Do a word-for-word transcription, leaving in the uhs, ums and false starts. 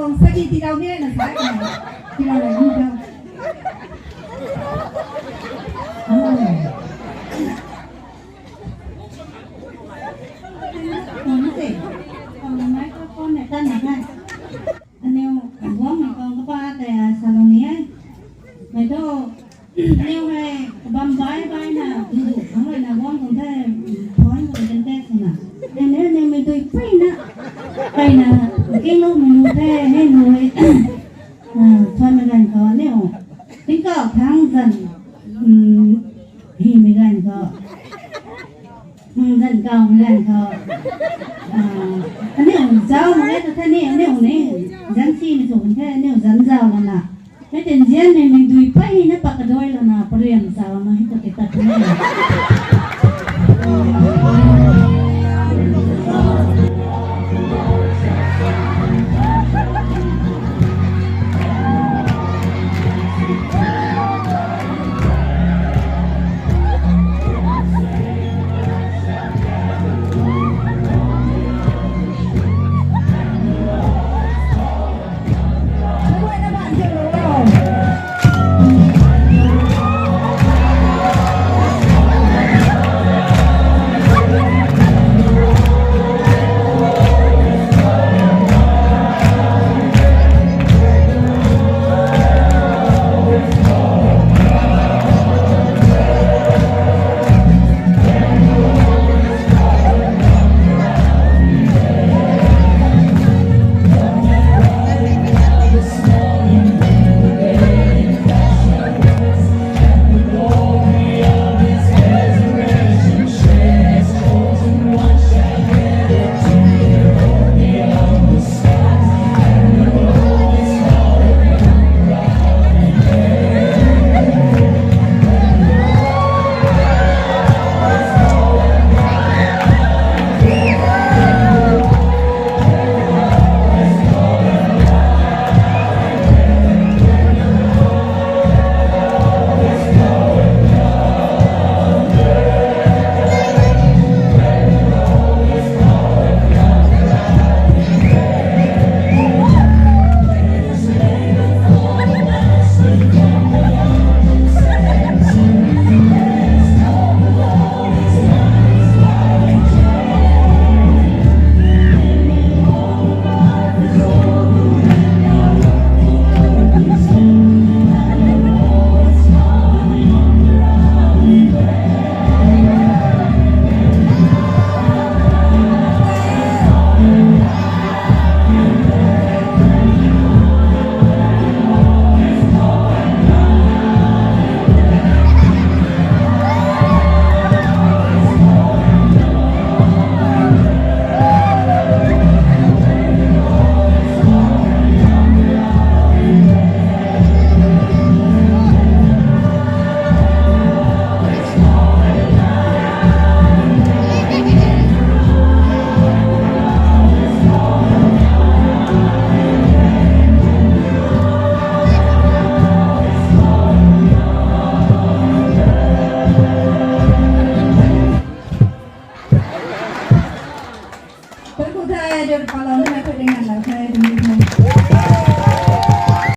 Sagi ti dau ne na sa ka. Ti dau na ni dau. Microphone ne tan na hai. Aniu guang ni kong kapa te salon ni ai. Mei to Neu hei kabam bai bai na, du du khang rui na guang tuang the, phone khou kan te swna. Neu neu mei dui pui na, pui na, king lou mei lu the, hei lu hei. Phone mei ganv khou neu, tingkauh thang zan, hymei ganv khou. Zan kau mei ganv khou. Aniu zau mei le ta the ni, aniu ni, zan simei sw kan the, aniu zan zau lana. Hei ten zianmei mei dui pui na pak kadui lana, pariam zau na hei ta ti tat the ni.